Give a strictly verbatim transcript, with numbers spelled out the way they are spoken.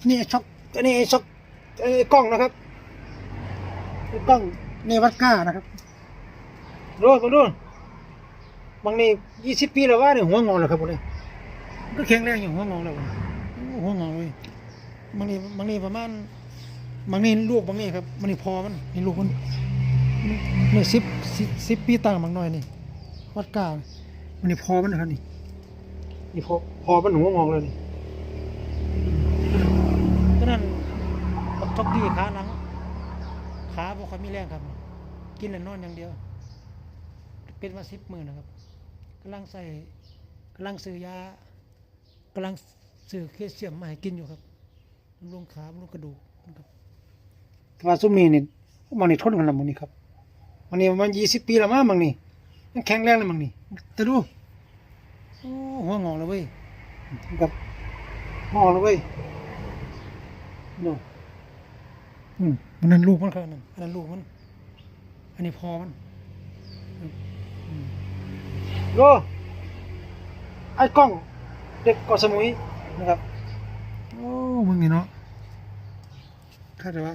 นี่ไอ้ช็อก อันนี้ไอ้ช็อก ไอ้กล้องนะครับ ไอ้กล้อง นี่วัดก้านะครับ ดู มาดู บางนี่ยี่สิบปีแล้ววะเนี่ย หัวงอกแล้วครับพวกนี้ มันก็แข็งแรงอยู่ หัวงอกแล้ว โอ้ หัวงอกเลย บางนี่ บางนี่ประมาณ บางนี่ลูก บางนี่ครับ บางนี่พ่อมัน นี่ลูกมัน นี่สิบ สิบ สิบปีตั้ง บางน้อยนี่ วัดก้า บางนี่พ่อมันนะครับนี่ นี่พ่อ พ่อมันหัวงอกเลยนี่ ก็นั่น บักทอกดีขาหลัง ขาบ่ค่อยมีแรงครับ กินแล้วนอนอย่างเดียว เป็นมาสิบมื้อนะครับ กำลังใส่ กำลังซื้อยา กำลังซื้อแคลเซียมมาให้กินอยู่ครับ บำรุงขา บำรุงกระดูกนะครับ แต่ว่าซุมนี้นี่ บางนี่ทนกันแล้วบางนี่ครับ บางนี่ประมาณยี่สิบปีแล้วมั้ง บางนี่ ยังแข็งแรงเลยบางนี่ แต่ดู โอ้ หัวงอกแล้วเว้ย ครับ หัวงอกแล้วเว้ย ดู อืม มันนั่นลูกมันครับ นั่น อันนั้นลูกมัน อันนี้พ่อมัน อืม ดู ไอ้กล้อง เด็กเกาะสมุยนะครับ โอ้ มึงนี่เนาะ คาดว่า